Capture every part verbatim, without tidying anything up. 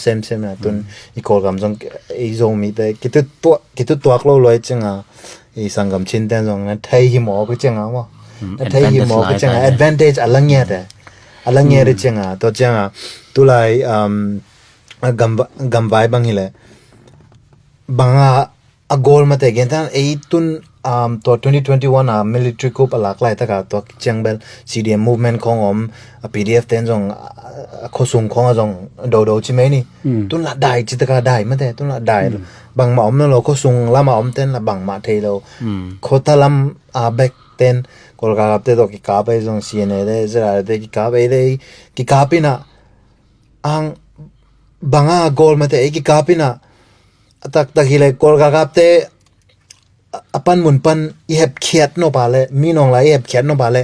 Sem sem na tun i Kawlgam zong i Zomite kitu tuak kitu tuak lo luai cianga i sanggam Chin ten zong na thei hi mawk i cianga maw? Na thei hi mawk i cianga advantage a la ngiat e. A la ngiat i cianga tua cianga tulai um, a gam gamvai bang hi le banga a goal mate gen tan ei tun um, tua twenty twenty-one a military coup a lak lai taka tua ciangbel C D M movement khong om a P D F ten zong a khosung khong a zong dodo ci mai ni. Tun la dai ci taka dai mate tun la dai bangma om na lo khosung lama om ten la bangma thei lo. Khota lam a bek ten Kolkata te to kikap ei zong C N A te zera te kikap ei le kikap ina ang banga goal mate ei kikap ina a taktak hi le Kolkata te a panmun pan i hepkhiat nopa le minong lai i hepkhiat nopa le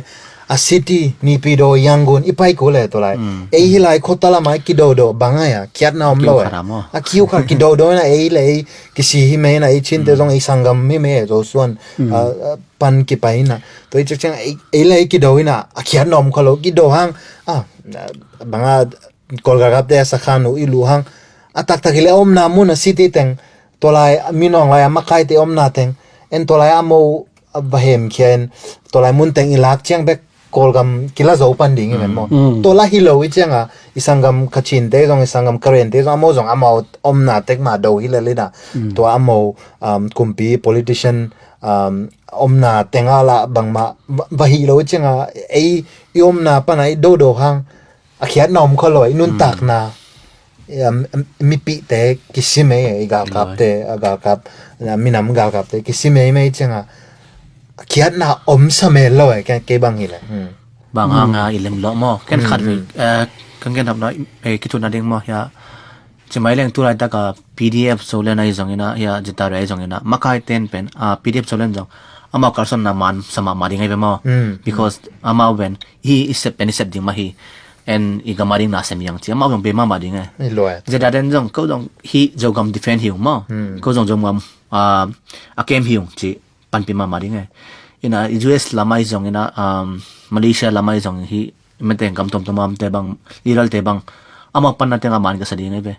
a city Naypyidaw Yangon i pai ku le to lai ei hi lai khota lama i kidodo banga ya khiatna om lo e. A kiu kha kidodo na ei le ei kisi hi me na ei Chin te zong ei sanggam hi me e zo suan pan kipai na to i chak chang ei le ei kido ina a khiatna om kha lo kido hang a banga Kolkata te a sakhan uh i lu hang a taktak hi le omna mun a city teng tolai minong lai a makai te omna teng en tolai a mo a bahem khian tolai mun teng i lak chiang bek Kolgam kila zo pan ding i men mo tola hi lo i chianga i sanggam Kachin te zong i sanggam Karen te zong a mo zong a mo omna tek ma do hi le lina tua a mo um, kumpi politician um, omna tenga la bangma va hi lo i chianga ei i omna pana i do do hang a khiatna om kho lo i nuntakna mipihte kisim e i galkapte a galkap minam galkapte kisim e i mei cianga khiatna om sa mel lo e kei bang hi le. Bang hanga i lem lo maw ken khat ve kan ken hapna kithutna ding maw hia cimai leng tulai taka P D F Zoland ai zongina hia jitare ai zongina makai ten pen P D F Zoland zong amau kalson na man sama ma ding ai ve maw because amau ven hi i sep pen i sep ding ma hi en i gama ding na sem yang ci amau zong be mama ding e. Zeda den zong ko zong hi Zogam defend hi ung maw ko zong Zogam a kem hi ung ci panpi mama ding e. Ina U S lamai zong ina Malaysia lamai zong hi mete gam tom tom am te bang liral te bang amau panna te nga man ka sa ding e ve.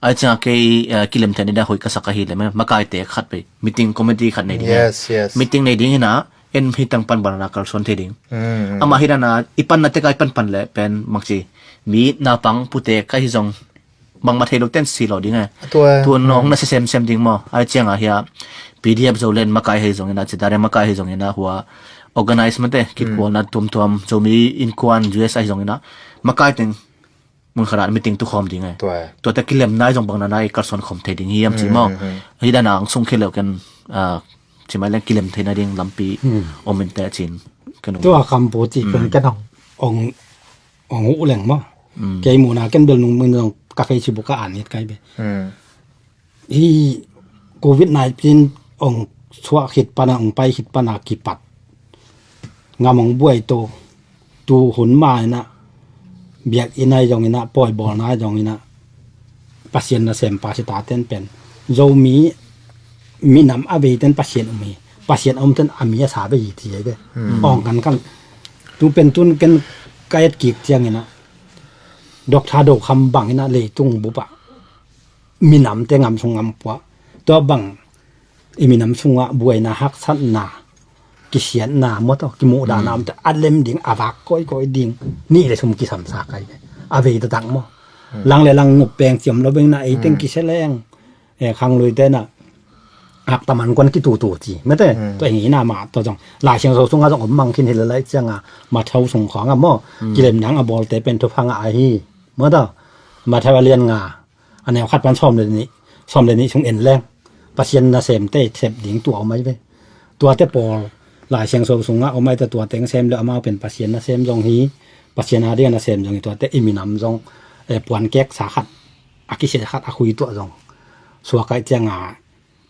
Ai cianga kei kilem thei ni da hoih ka sak ahi le me makai te khat pe meeting committee khat nei ding. Meeting nei ding hina en hi tang pan banana kalson thei ding. Ama hi dana i panna te kai pan pan le pen mangci mi naupang pute kai hi zong bangma thei lo ten si lo ding e. Tuan nong na se sem sem ding maw ai cianga hia P D F Zoland makai hei zongina citare makai hei zongina hua organize mate kikualna tuamtuam Zomi inkuan U S ai zongina makai teng mun kharat meeting tu khawm ding e. Tuate kilem nai zong bang nanai kalson khawm thei ding hiam ci maw hi dana ang sung khel lo ken cimai leng kilem theina ding lampi om in te cin. Tua kampu ci pen ken ong ong uh leng maw kei muna ken bel nung mun zong ka Facebook a an it kai be hi covid nineteen ong suah khit pana ong pai khit pana kipat ngam ong buai to tu hun ma ina biak ina zong ina poi bol na zong ina Pasian na sem pa si ta ten pen Zomi minam a vei ten Pasian um hi Pasian om ten a mi a sa vei hi ti ai ve ong kan kan tu pen tun ken ka et kik ciang ina Doctor Do Kham bang ina leitung bupa minam te ngam sung ngam pua tua bang i minam sunga buaina haksatna kisiatna maw tawh kimuhdahna om tawh a lem ding a vak kawikawi ding nih le sum kisamsa kai ve a vei taktak maw lang le lang ngup peng ciam lo bengna ei teng kisia leng khang lui tena haktaman kuan kitutu ci mete tua eng ina ma tua zong Lai Siangtho sunga zong om mang khin hi le lai cianga Matthau sung khawng a maw kilem nang a bawlte pen thupha ngah ahi maw tawh Matthau a lian nga a neu khat pan sawm le nih sawm le nih sung en leng Pasian nasemte sep ding tua om ai ve tuate pawl Lai Siangtho sungah om ai ta tua teng sem le amau pen Pasian nasem zong hi Pasian a ding a nasem zong hi tuate i minam zong puan kek sa khat a kisia khat a khui tuah zong suak ai cianga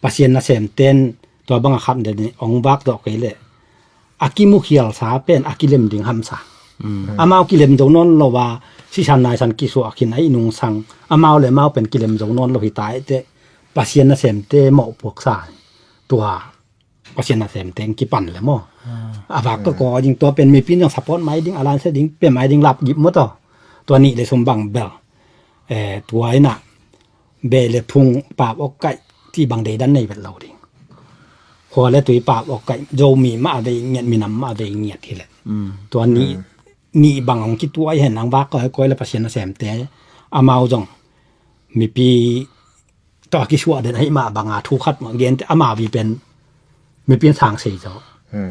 Pasian nasem ten tua banga khat le nih ong vak dawh kei leh a kimukhialsa pen a kilem ding hamsa amau kilem zo nawn lo a sisan naisan kisuah khin a i nungsang amau le amau pen kilem zo nawn lo hi ta eite Pasian nasemte mawhpuaksa tua Pasian nasemte kipan le maw a vak ka kaw ding tua pen mipi in zong support mai ding a lansia ding pe mai ding lap gip maw tawh tua nih le sum bang bel tua ina Beh le phung, pap awk kaih, ti bang deidan nei vet lo ding. Khua le tui pap awk kaih, Zomi mah a vei ngiat, minam mah a vei ngiat hi leh. Tua nih, nih bang hong kituai hen, ang vak koi koi le Pasian a semte, amau zong mipi tawh a kisuah den ahih mah banga thu khat mah gente, amau pi pen mipi in sang sei zaw.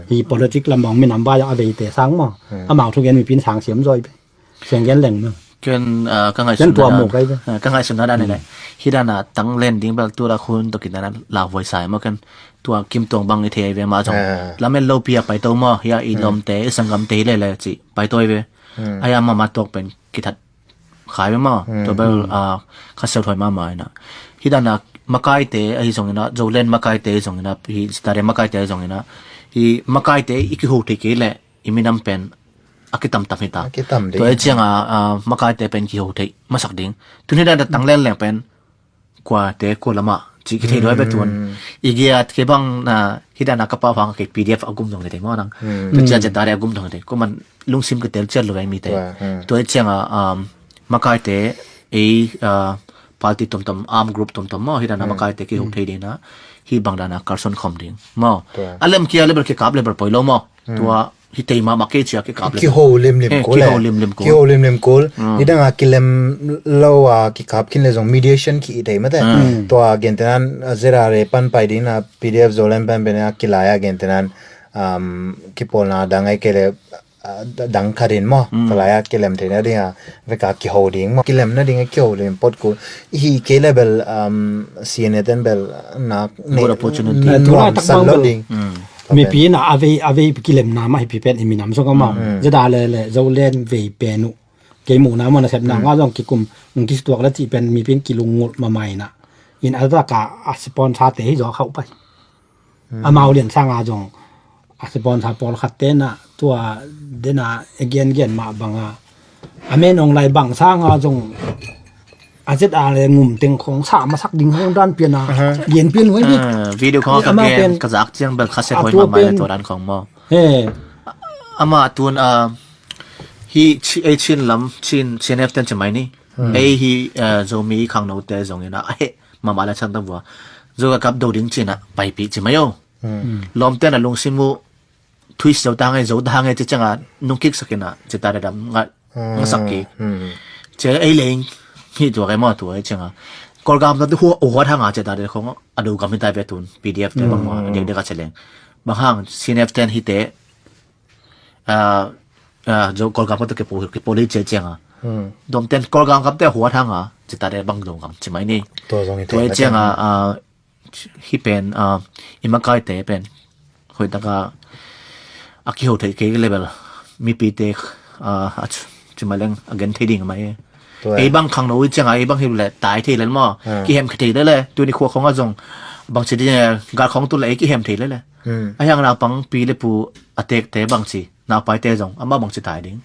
Hi politic lam mong minam vai a veite sang maw. Amau thu gen mipi in sang siam zaw hi pen. Siang gen leng maw. Ken, ah, ka ngaihsun tua dan, mu kai pen. Ah, ka ngaihsun dan ni le. Hi dan a tang len ding bel tu la khun to kin dan a la voi sai maw ken. Tua Kim Tuang bang i thei ve mah zong. Lamen lo pi a pai to maw. Hi a i lawmte, i sanggamte hi le le ci. Pai to hi ve. Ai a mama tuak pen kithat khai ve maw. Tua bel, ah, kha sel thoi mama ina. Hi dan a makaite ahi zong ina, Zoland makaite ahi zong ina, hi Zitare makaite ahi zong ina. Hi makaite i kiho thei kei le i minam pen a kitamtam hi ta. A kitam ding. Tua e ciang a, ah, makaite pen kiho thei masak ding. Tun hi dan a tang leng leng pen kuate kua lamah cih kithei luai ve tuan. I giat kei bang na hi dan a ka pau hang kei P D F a gum dong kei te maw nang. Tu ciang ciang ta de a gum dong kei te. Kuman lungsim ka tel ciat lo ve mi te. Tua e ciang a, um, makaite ei, ah, party tomtom, arm group tomtom maw hi dan a makaite kiho thei ding na. Hi bang dan a Carson khom ding maw. A lem kia level kikap level poi lo maw. Tua hi tei mahmah kei cia kikap le. Kiho limlim kul. Kiho limlim kul. Kiho limlim kul. Hi dang a kilem lo a kikap khin le zong mediation ki i thei mate. Tua gentenan, ah, Z R A pan pai ding na P D F Zoland pan pen a kilai a gentenan, um, kipawlna dang ai kei le, ah, dang khat in maw. Kalai a kilem theina ding a veka kiho ding maw. Kilem na ding a kiho lim pot kul. Hi kei le bel, um, C N A ten bel nak good opportunity. Nuam san lo ding. Mipi in a vei, a vei kilemna mah hi pi pen i minam zong amau. Zeda le le Zoland vei pen uh. Kei muhna mah na sepna nga zong kikum, kisutuak le cih pen mipi in kilungngulh mahmah ina. In a zaka a sponsor te hi zaw khauh pai. Amau lian sanga zong a sponsor pawlkhat te na tua dena a gengen mah banga. A men ong lai bang sanga zong a Z R A ngum teng khong sa masak ding hong dan pian a. Gen pian huai bik. Ah, video khong ka gen ka zak ciang bel kha se huai mama le tua dan khong maw. He. Ama tun, ah, hi chi, ei Chin lam, Chin, C N F ten ci mai ni. Ei hi, ah, Zomi khangno te zong ina, he, mama le chan ta vua. Zo ka kap do ding cina, pai pi ci mai o. Lom ten a lungsim uh, twist zo ta ngai, zo ta ngai, ci ciang a, nung kik sak ina, ci ta da dam ngat. Nga sak kik. Cia ei leng hi tua kai maw tua ei cianga. Kawlgam na tu hua, hua thanga cia ta de khong a do gam hi ta ve tun P D F te bang maw, a dek dek a cia leng. Bang hang C N F ten hi te, ah, ah, zo Kawlgam ka tu ke po, ke po li cia cianga. Dom ten Kawlgam kam te hua thanga, cia ta de bang do gam ci mai ni. Tua zong hi te. Tua ei cianga, ah, hi pen, ah, i makaite pen hoih taka a kiho thei kei level mipite, ah, a ci, ci mai leng a gen thei ding mai. Ei bang khangno i cianga ei bang hi le tai thei le maw. Kihem thei le le. Tuni khua khong a zong bang ci ding, gal khong tu le ei kihem thei le le. A hiang naupang pi le pu a tekte bang ci, naupaite zong ama bang ci tai ding.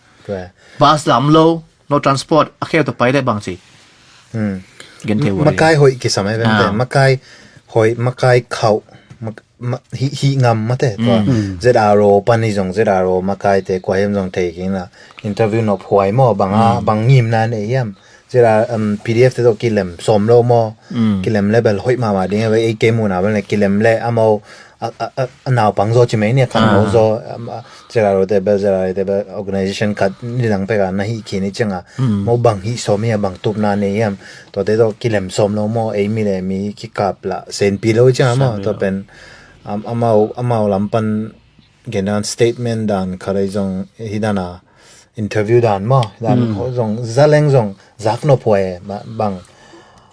Bus lam lo, no transport, a kheu to pai le bang ci. Gen thei uh. Makai hoih kisam ai vente. Makai hoih, makai khauh, mak-, ma-, hi, hi ngam mate. Tua Z R O pan hi zong Z R O makai te kua hiam zong thei kina interview nop huai maw bang a, bang ngimna nei hiam. Z R, um, P D F te to kilem som lo maw. Kilem le bel hoih mama ding a ve ei kei muna bel ne kilem le amau a, a, a, a naupang zaw ci mai ni a khangno zaw, um, a, Z R O te bel, Z R A te bel organization khat ni dang peka na hi khin i cianga. Mo bang hi sawm hi a bang tupna nei hiam. Tuate tawh kilem sawm lo maw, ei mi le mi kikap lah senpi lo i cianga maw. Tua pen, um, amau, amau lam pan gendan statement dan khat ei zong hi dan a interview dan maw. Dan zong zaleng zong zak nop huai bang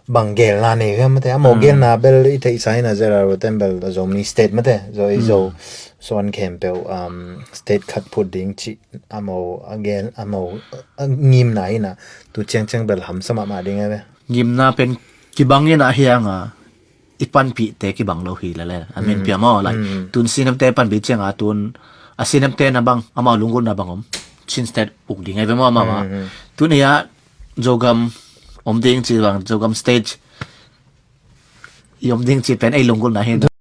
bang gelna nei hiam mate. Amau gelna bel i theihsa ina Z R O ten bel Zomi state mate. Zo i zo suan khempeuh, um, state khat phut ding ci amau a gel, amau a ngimna ina tu ciangciang bel hamsa mahmah ding a ve. Ngimna pen kibang ina hianga i panpihte kibang lo hi lele. A min pia maw lai. Tun C N F te panpih cianga tun a C N F te na bang amau lunggulhna bang om. Chin state uk ding a ve maw amau a. Tun hia Zogam om ding ci bang, Zogam state i om ding ci pen ei lunggulhna hi.